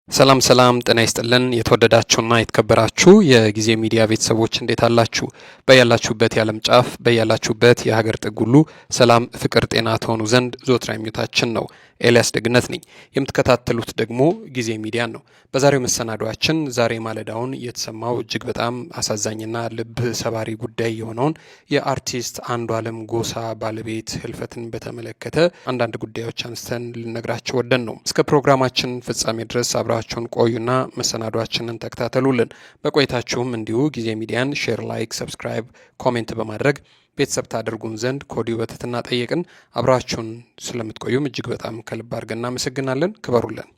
ሰላም ሰላም፣ ጤና ይስጥልን የተወደዳችሁና የተከበራችሁ የጊዜ ሚዲያ ቤተሰቦች፣ እንዴት አላችሁ? በያላችሁበት የዓለም ጫፍ፣ በያላችሁበት የሀገር ጥግ ሁሉ ሰላም፣ ፍቅር፣ ጤና ትሆኑ ዘንድ ዘወትር ምኞታችን ነው። ኤልያስ ደግነት ነኝ። የምትከታተሉት ደግሞ ጊዜ ሚዲያን ነው። በዛሬው መሰናዷችን ዛሬ ማለዳውን የተሰማው እጅግ በጣም አሳዛኝና ልብ ሰባሪ ጉዳይ የሆነውን የአርቲስት አንዷለም ጎሳ ባለቤት ህልፈትን በተመለከተ አንዳንድ ጉዳዮች አንስተን ልነግራችሁ ወደን ነው። እስከ ፕሮግራማችን ፍጻሜ ድረስ አብራችሁን ቆዩና መሰናዷችንን ተከታተሉልን። በቆይታችሁም እንዲሁ ጊዜ ሚዲያን share፣ like፣ subscribe፣ comment በማድረግ ቤተሰብ ታደርጉን ዘንድ ከወዲሁ በትህትና ጠየቅን። አብራችሁን ስለምትቆዩም እጅግ በጣም ከልብ አድርገን እናመሰግናለን። ክበሩልን።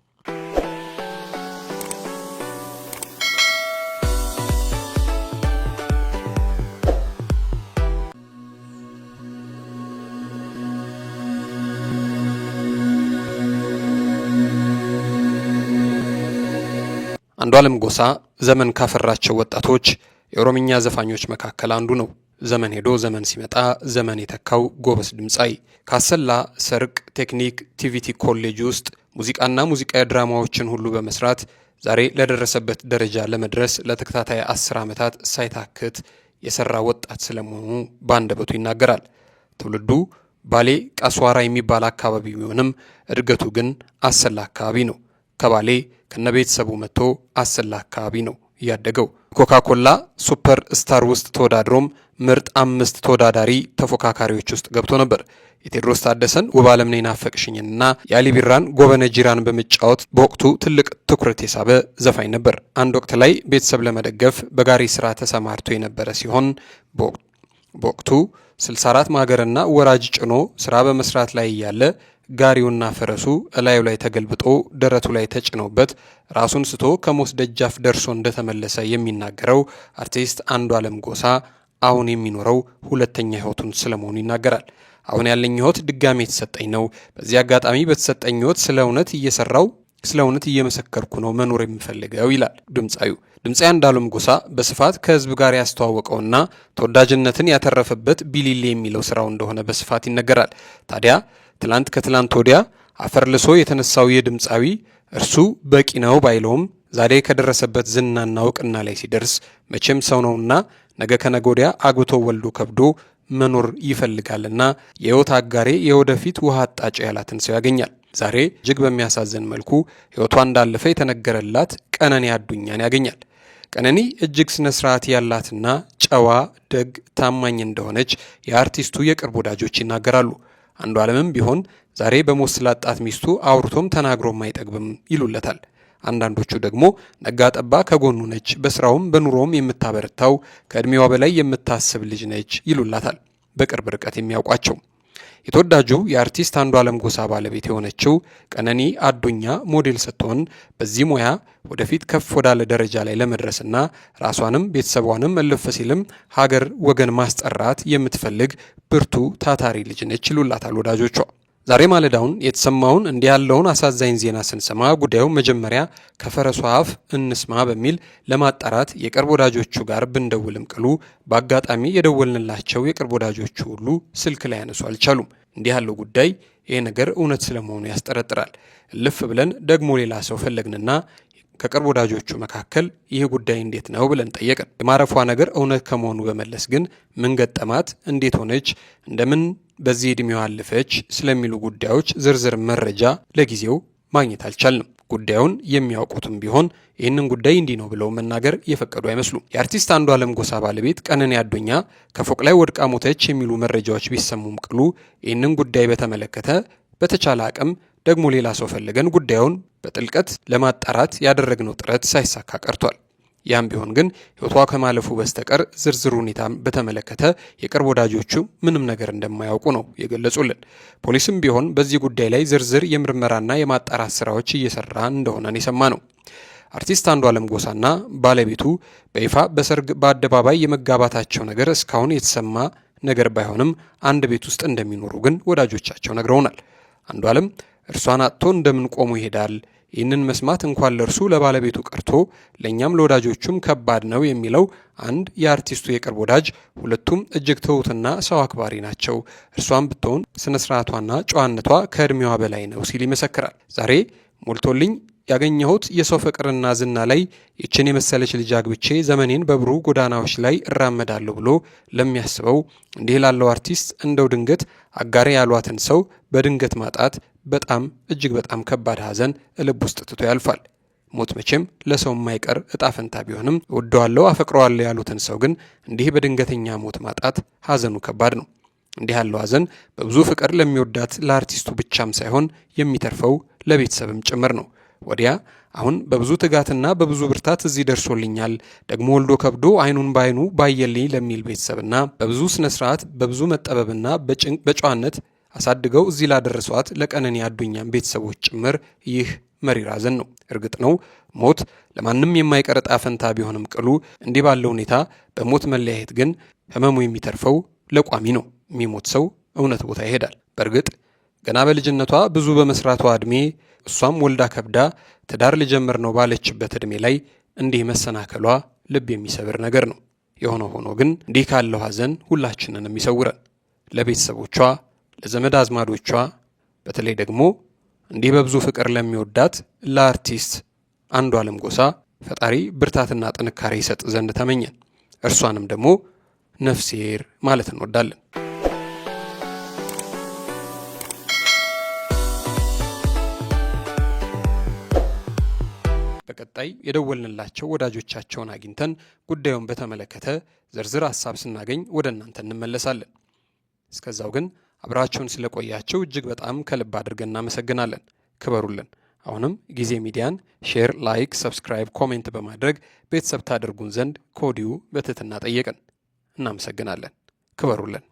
አንዷለም ጎሳ ዘመን ካፈራቸው ወጣቶች የኦሮምኛ ዘፋኞች መካከል አንዱ ነው። ዘመን ሄዶ ዘመን ሲመጣ ዘመን የተካው ጎበዝ ድምፃዊ ካሰላ ሰርቅ ቴክኒክ TVET ኮሌጅ ውስጥ ሙዚቃና ሙዚቃዊ ድራማዎችን ሁሉ በመስራት ዛሬ ለደረሰበት ደረጃ ለመድረስ ለተከታታይ 10 ዓመታት ሳይታክት የሰራ ወጣት ስለመሆኑ በአንደበቱ ይናገራል። ትውልዱ ባሌ ቃስዋራ የሚባል አካባቢ ቢሆንም እድገቱ ግን አሰላ አካባቢ ነው። ከባሌ ከነቤተሰቡ መጥቶ አሰላ አካባቢ ነው ያደገው። ኮካኮላ ሱፐር ስታር ውስጥ ተወዳድሮም ምርጥ አምስት ተወዳዳሪ ተፎካካሪዎች ውስጥ ገብቶ ነበር። የቴዎድሮስ ታደሰን ውብ ዓለም ነኝ ናፈቅሽኝንና የአሊ ቢራን ጎበነ ጂራን በመጫወት በወቅቱ ትልቅ ትኩረት የሳበ ዘፋኝ ነበር። አንድ ወቅት ላይ ቤተሰብ ለመደገፍ በጋሪ ስራ ተሰማርቶ የነበረ ሲሆን በወቅቱ 64 ማገርና ወራጅ ጭኖ ስራ በመስራት ላይ እያለ ጋሪውና ፈረሱ እላዩ ላይ ተገልብጦ ደረቱ ላይ ተጭኖበት ራሱን ስቶ ከሞት ደጃፍ ደርሶ እንደተመለሰ የሚናገረው አርቲስት አንዷለም ጎሳ አሁን የሚኖረው ሁለተኛ ህይወቱን ስለመሆኑ ይናገራል። አሁን ያለኝ ህይወት ድጋሜ የተሰጠኝ ነው። በዚህ አጋጣሚ በተሰጠኝ ህይወት ስለ እውነት እየሰራው ስለ እውነት እየመሰከርኩ ነው መኖር የምፈልገው ይላል ድምፃዊው። ድምፃዊ አንዷለም ጎሳ በስፋት ከህዝብ ጋር ያስተዋወቀውና ተወዳጅነትን ያተረፈበት ቢሊሌ የሚለው ስራው እንደሆነ በስፋት ይነገራል። ታዲያ ትላንት ከትላንት ወዲያ አፈር ልሶ የተነሳው ይህ ድምፃዊ እርሱ በቂ ነው ባይለውም ዛሬ ከደረሰበት ዝናና እውቅና ላይ ሲደርስ መቼም ሰው ነውና ነገ ከነገ ወዲያ አግብቶ ወልዶ ከብዶ መኖር ይፈልጋልና የህይወት አጋሬ የወደፊት ውሃ አጣጭ ያላትን ሰው ያገኛል። ዛሬ እጅግ በሚያሳዝን መልኩ ህይወቷ እንዳለፈ የተነገረላት ቀነኒ አዱኛን ያገኛል። ቀነኒ እጅግ ስነ ስርዓት ያላትና ጨዋ፣ ደግ፣ ታማኝ እንደሆነች የአርቲስቱ የቅርብ ወዳጆች ይናገራሉ። አንዷለምም ቢሆን ዛሬ በሞት ስላጣት ሚስቱ አውርቶም ተናግሮም አይጠግብም ይሉለታል። አንዳንዶቹ ደግሞ ነጋ ጠባ ከጎኑ ነች፣ በስራውም በኑሮውም የምታበረታው፣ ከእድሜዋ በላይ የምታስብ ልጅ ነች ይሉላታል በቅርብ ርቀት የሚያውቋቸው። የተወዳጁ የአርቲስት አንዷለም ጎሳ ባለቤት የሆነችው ቀነኒ አዱኛ ሞዴል ስትሆን በዚህ ሙያ ወደፊት ከፍ ወዳለ ደረጃ ላይ ለመድረስና ራሷንም ቤተሰቧንም እልፍ ሲልም ሀገር ወገን ማስጠራት የምትፈልግ ብርቱ ታታሪ ልጅ ነች ይሉላታል ወዳጆቿ። ዛሬ ማለዳውን የተሰማውን እንዲህ ያለውን አሳዛኝ ዜና ስንሰማ ጉዳዩ መጀመሪያ ከፈረሱ አፍ እንስማ በሚል ለማጣራት የቅርብ ወዳጆቹ ጋር ብንደውልም ቅሉ በአጋጣሚ የደወልንላቸው የቅርብ ወዳጆቹ ሁሉ ስልክ ላይ ያነሱ አልቻሉም። እንዲህ ያለው ጉዳይ ይህ ነገር እውነት ስለመሆኑ ያስጠረጥራል። እልፍ ብለን ደግሞ ሌላ ሰው ፈለግንና ከቅርብ ወዳጆቹ መካከል ይህ ጉዳይ እንዴት ነው ብለን ጠየቅን። የማረፏ ነገር እውነት ከመሆኑ በመለስ ግን ምን ገጠማት፣ እንዴት ሆነች፣ እንደምን በዚህ ዕድሜዋ አለፈች ስለሚሉ ጉዳዮች ዝርዝር መረጃ ለጊዜው ማግኘት አልቻልንም። ጉዳዩን የሚያውቁትም ቢሆን ይህንን ጉዳይ እንዲህ ነው ብለው መናገር የፈቀዱ አይመስሉም። የአርቲስት አንዷለም ጎሳ ባለቤት ቀነኒ አዱኛ ከፎቅ ላይ ወድቃ ሞተች የሚሉ መረጃዎች ቢሰሙም ቅሉ ይህንን ጉዳይ በተመለከተ በተቻለ አቅም ደግሞ ሌላ ሰው ፈልገን ጉዳዩን በጥልቀት ለማጣራት ያደረግነው ጥረት ሳይሳካ ቀርቷል። ያም ቢሆን ግን ሕይወቷ ከማለፉ በስተቀር ዝርዝር ሁኔታ በተመለከተ የቅርብ ወዳጆቹ ምንም ነገር እንደማያውቁ ነው የገለጹልን። ፖሊስም ቢሆን በዚህ ጉዳይ ላይ ዝርዝር የምርመራና የማጣራት ስራዎች እየሰራ እንደሆነ የሰማ ነው። አርቲስት አንዷለም ጎሳና ባለቤቱ በይፋ በሰርግ በአደባባይ የመጋባታቸው ነገር እስካሁን የተሰማ ነገር ባይሆንም አንድ ቤት ውስጥ እንደሚኖሩ ግን ወዳጆቻቸው ነግረውናል። አንዷለም እርሷን አጥቶ እንደምን ቆሞ ይሄዳል? ይህንን መስማት እንኳን ለእርሱ ለባለቤቱ ቀርቶ ለእኛም ለወዳጆቹም ከባድ ነው የሚለው አንድ የአርቲስቱ የቅርብ ወዳጅ፣ ሁለቱም እጅግ ትሁትና ሰው አክባሪ ናቸው። እርሷን ብትሆን ስነ ስርዓቷና ጨዋነቷ ከእድሜዋ በላይ ነው ሲል ይመሰክራል። ዛሬ ሞልቶልኝ ያገኘሁት የሰው ፍቅርና ዝና ላይ ይችን የመሰለች ልጅ አግብቼ ዘመኔን በብሩህ ጎዳናዎች ላይ እራመዳለሁ ብሎ ለሚያስበው እንዲህ ላለው አርቲስት እንደው ድንገት አጋሬ ያሏትን ሰው በድንገት ማጣት በጣም እጅግ በጣም ከባድ ሐዘን ልብ ውስጥ ትቶ ያልፋል። ሞት መቼም ለሰው የማይቀር እጣ ፈንታ ቢሆንም እወደዋለሁ፣ አፈቅረዋለሁ ያሉትን ሰው ግን እንዲህ በድንገተኛ ሞት ማጣት ሐዘኑ ከባድ ነው። እንዲህ ያለው ሐዘን በብዙ ፍቅር ለሚወዳት ለአርቲስቱ ብቻም ሳይሆን የሚተርፈው ለቤተሰብም ጭምር ነው። ወዲያ አሁን በብዙ ትጋትና በብዙ ብርታት እዚህ ደርሶልኛል፣ ደግሞ ወልዶ ከብዶ አይኑን በአይኑ ባየልኝ ለሚል ቤተሰብና በብዙ ስነ ስርዓት በብዙ መጠበብና በጨዋነት አሳድገው እዚህ ላደረሷት ለቀነኒ አዱኛም ቤተሰቦች ጭምር ይህ መሪር ሐዘን ነው። እርግጥ ነው ሞት ለማንም የማይቀር ዕጣ ፈንታ ቢሆንም ቅሉ እንዲህ ባለው ሁኔታ በሞት መለያየት ግን ህመሙ የሚተርፈው ለቋሚ ነው። የሚሞት ሰው እውነት ቦታ ይሄዳል። በእርግጥ ገና በልጅነቷ ብዙ በመስራቷ ዕድሜ እሷም ወልዳ ከብዳ ትዳር ልጀምር ነው ባለችበት ዕድሜ ላይ እንዲህ መሰናከሏ ልብ የሚሰብር ነገር ነው። የሆነ ሆኖ ግን እንዲህ ካለው ሐዘን ሁላችንንም ይሰውረን። ለቤተሰቦቿ፣ ለዘመድ አዝማዶቿ፣ በተለይ ደግሞ እንዲህ በብዙ ፍቅር ለሚወዳት ለአርቲስት አንዷለም ጎሳ ፈጣሪ ብርታትና ጥንካሬ ይሰጥ ዘንድ ተመኘን። እርሷንም ደግሞ ነፍሴር ማለት እንወዳለን። በቀጣይ የደወልንላቸው ወዳጆቻቸውን አግኝተን ጉዳዩን በተመለከተ ዝርዝር ሀሳብ ስናገኝ ወደ እናንተ እንመለሳለን። እስከዛው ግን አብራችሁን ስለቆያችሁ እጅግ በጣም ከልብ አድርገን እናመሰግናለን። ክበሩልን። አሁንም ጊዜ ሚዲያን share፣ like፣ subscribe፣ comment በማድረግ ቤተሰብ ታደርጉን ዘንድ ከወዲሁ በትህትና ጠየቅን። እናመሰግናለን። ክበሩልን።